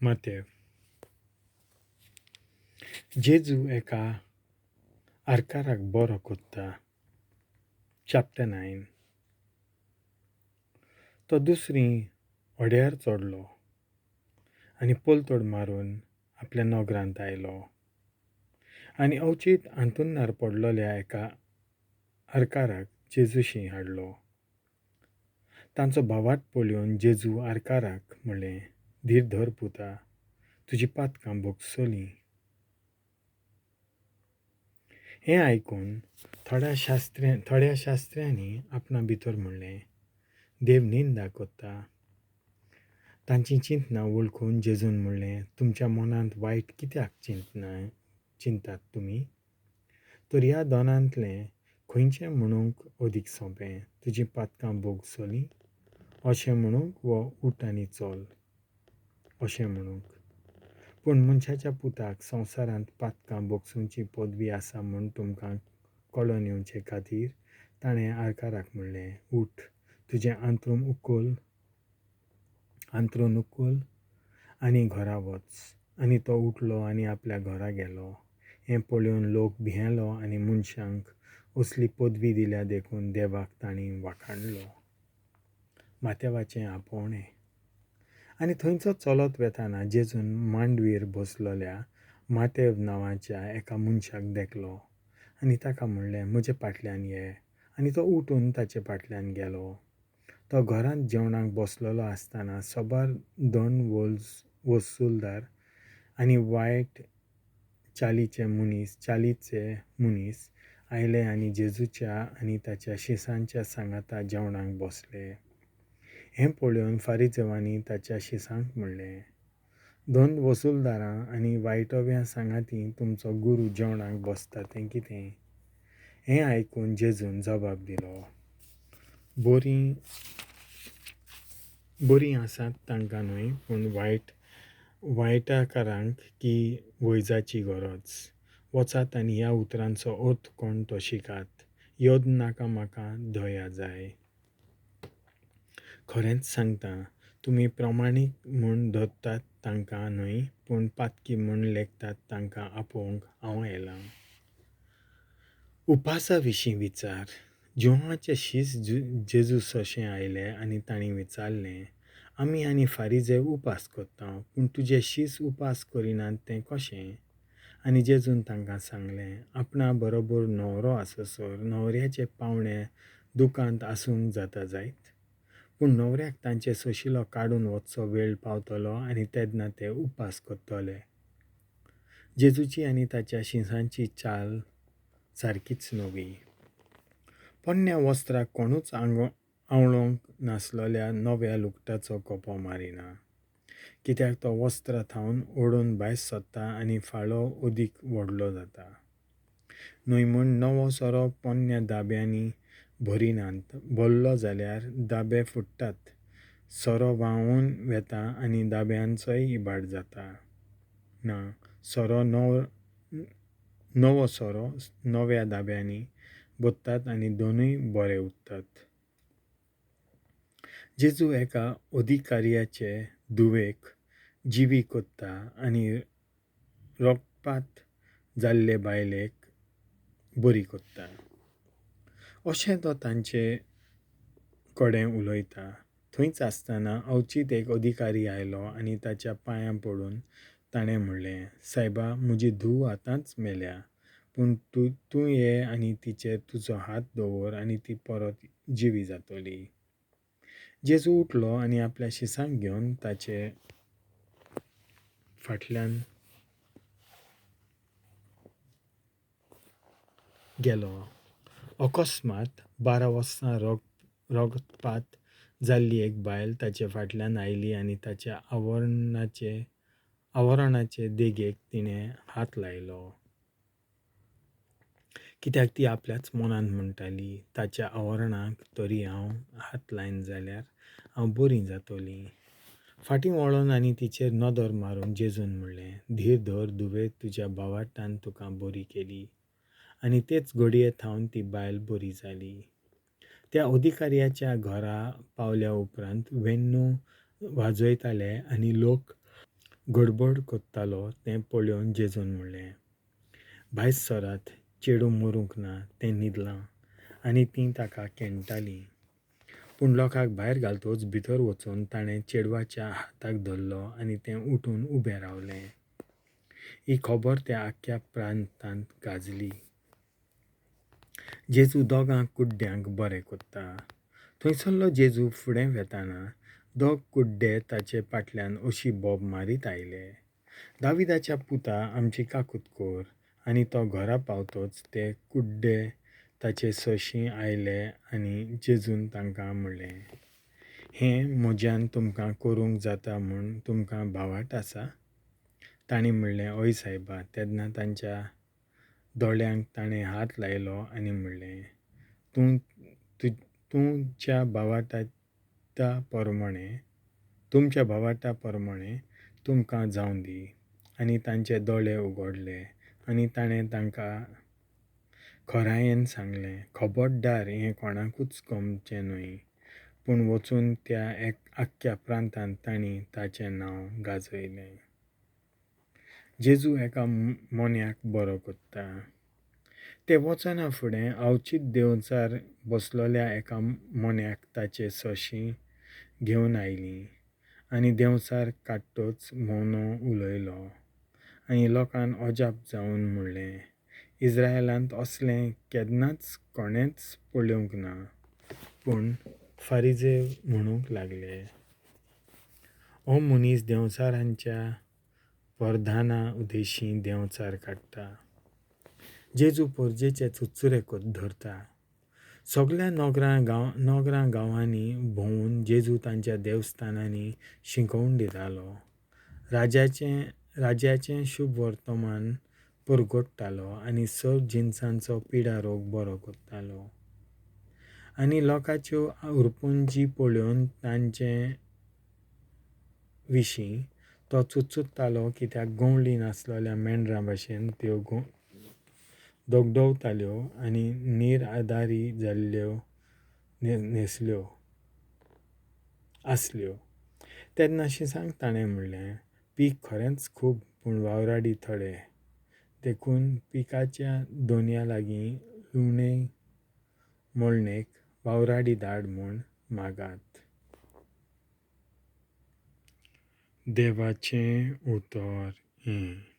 मातेव. जेजू एका आरकाराक बरो कोत्ता. चॅप्टर 9. तो दुसरी होड्यार चडलो आनी पलतड मारून आपल्या नगरांत आयलो आनी अवचीत आंतुन्नार पडलोल्या एका आरकाराक जेजूशी हाडलो. तांचो भावार्थ पळोवन जेजू आरकाराक म्हणलें, धीर धर पुता, तुजी पातकां भोगसलीं. हें आयकून थोड्या शास्त्र्यांनी आपणा भितर म्हणलें, देव निंदा कोत्ता. तांचीं चिंतनां वळखून जेजून म्हणलें, तुमच्या मनांत वायट कित्याक चिंतात तुमी? तर ह्या दोनांतलें खंयचें म्हणूंक अदीक सोंपें, तुजीं पातकां भोगसलीं अशें म्हणूंक वो उठ आनी चल अशें म्हणूंक? पूण मनशाच्या पुताक संवसारांत पातकां भोगसुची पदवी आसा म्हूण तुमकां कळोन येवचे खातीर ताणें आरकाराक म्हणलें, उठ, तुजें आंतरून उखल आनी घरा वच. आनी तो उठलो आनी आपल्या घरा गेलो. हें पळोवन लोक भियेलो आनी मनशांक असली पदवी दिल्या देखून देवाक तांणी वाखाणलो. मातेवाचें आपोवणें. आनी थंयचो चलत वेताना जेजून मांडवीर बसलोल्या मातेव नांवाच्या एका मनशाक देखलो आनी ताका म्हणलें, म्हजे फाटल्यान ये. आनी तो उठून ताचे फाटल्यान गेलो. तो घरांत जेवणाक बसलेलो आसतना सबार दंड वसुलदार आनी वायट चालीचे मनीस आयले आनी जेजूच्या आनी ताच्या शिसांच्या सांगाता जेवणाक बसले. हें पळोवन फारिजेवांनी ताच्या शिसांक म्हणलें, दंड वसुलदारां आनी वायटव्या सांगाती तुमचो गुरू जेवणाक बसता तें कितें? हें आयकून जेजून जबाब दिलो, बरीं आसात तांकां न्हय, पूण वायटकारांक की वैजाची गरज. वचात आनी ह्या उतरांचो अर्थ कोण तो शिकात, यत्न नाका म्हाका दया जाय. खरेंच सांगता, तुमी प्रमाणीक म्हूण धरतात तांकां न्हय, पूण पातकी म्हूण लेखतात तांकां आपोवंक हांव आयलां. उपासा विशीं विचार. जुवांचे शीस जेजू सशें आयले आनी तांणी विचारलें, आमी आनी फारिजे उपास करता, पूण तुजे शीस उपास करिनात तें कशें? आनी जेजून तांकां सांगलें, आपणा बरोबर न्हवरो आससर न्हवऱ्याचे पावणे दुकांत आसूंक जाता जायत? पूण न्हवऱ्याक तांचे सोशिलो काडून वचचो वेळ पावतलो आनी तेन्ना ते उपास करतले. जेजूची आनी ताच्या शिसांची चाल सारकीच नवी. पोन्न्या वस्त्राक कोणूच आवळोंक नासलोल्या नव्या लुगटाचो कोपो मारिना, कित्याक तो वस्त्रा थावन ओडून भायर सरता आनी फाळो अदीक व्हडलो जाता. न्हय म्हूण नवो सोरो पोन्न्या दाब्यांनी भरिनात, भरलो जाल्यार दाबे फुट्टात, सोरो व्हांवून वेता आनी दाब्यांचोय इबाड जाता. ना, नवो सोरो नव्या दाब्यांनी भरतात आनी दोनूय बरे उरतात. जेजू एका अधिकाऱ्याचे धुवेक जिवी कोत्ता आनी रगपात जाल्ले बायलेक बरी कोत्ता. अशें तो तांचे कडेन उलयता. थंयच आसतना अवचीत एक अधिकारी आयलो आनी ताच्या पांयां पडून ताणें म्हणलें, सायबा, म्हजी धूव आतांच मेल्या, पूण तूं ये आनी तिचेर तुजो हात दवर आनी ती परत जिवी जातली. जेजू उठलो आनी आपल्या शिसांक घेवन ताचे फाटल्यान गेलो. अकस्मात 12 वर्सां रगतपात जाल्ली एक बायल ताचे फाटल्यान आयली आनी ताच्या आवरणाचे देगेक तिणें हात लायलो. कित्याक ती आपल्याच मनांत म्हणटाली, ताच्या आवरणाक तरी हांव हात लायन जाल्यार हांव बरी जातली. फाटीं वळोन आनी तिचेर नदर मारून जेजून म्हणलें, धीर धर धुवे, तुज्या भावार्तान तुका बरी केली. आनी तेच घडये थावन ती बायल बरी जाली. त्या अधिकाऱ्याच्या घरा पावल्या उपरांत वेन्नू वाजयताले आनी लोक गडबड कोत्तालो तें पळोवन जेजून म्हणलें, भायर सरात, चेडूं मरूंक ना, तें न्हिदलां. आनी तीं ताका केणटालीं. पूण लोकांक भायर घालतच भितर वचून ताणें चेडवाच्या हाताक धरलो आनी तें उठून उबें रावलें. ही खबर त्या आख्ख्या प्रांतांत गाजली. जेजू दोगां कुड्ड्यांक बरें कोत्ता. थंयसरलो जेजू फुडें वेताना दोग कुड्डे ताचे फाटल्यान अशी बोब मारीत आयले, दाविदाच्या पुता, आमची काकूत कर. आनी तो घरा पावतच ते कुड्डे ताचे सरशीं आयले आनी जेजून तांकां म्हणलें, हें म्हज्यान तुमकां करूंक जाता म्हूण तुमकां भावार्त आसा? तांणी म्हणलें, हय सायबा. तेन्ना तांच्या दोळ्यांक ताणें हात लायलो आनी म्हणलें, तूं तुमच्या भावार्ता प्रमाणें तुमकां जावं दी. आनी तांचे दोळे उगडले आनी ताणें तांकां खरायेन सांगलें, खबरदार, हें कोणाकूच गमचें न्हय. पूण वचून त्या आख्ख्या प्रांतांत तांणी ताचें नांव गाजयलें. जेजू एका मोन्याक बरो कोत्ता. ते वचना फुडें अवचीत देंवचार बसलोल्या एका मोन्याक ताचे सरशीं घेवन आयलीं आनी देंवचार काडटच मोनो उलयलो. आनी लोकान अजाप जावन म्हणलें, इस्रायलांत असलें केन्नाच कोणेंच पळोवंक ना. पूण फारिजेव म्हणूंक लागले, हो मनीस देंवचारांच्या परधाना उदेशीं देंवचार काडटा. जेजू परजेचे चुरचुरे धरता. सगल्या नगरां गांवांनी भोंवून जेजू तांच्या देवस्थानांनी शिकोवन दितालो, राज्याचें शुभ वर्तमान परगट्टालो आनी सर्व जिनसांचो पिडा रोग बरो करतालो. आनी लोकांच्यो उरपुंजी पळोवन तांचे विशीं तो चुचुत्तालो, कित्याक गवळी नासलेल्या मेंढरां भाशेन त्यो दगदगताल्यो आनी निराधारी जाल्ल्यो न्हेसल्यो आसल्यो. तेन्ना शिसांक ताणें म्हणलें, पीक खरेंच खूब, पूण वावराडी थोडे. देखून पिकाच्या दोनया लागीं लुवणे मळणेक वावराडी धाड म्हूण मागात. देवाचें उतर हें.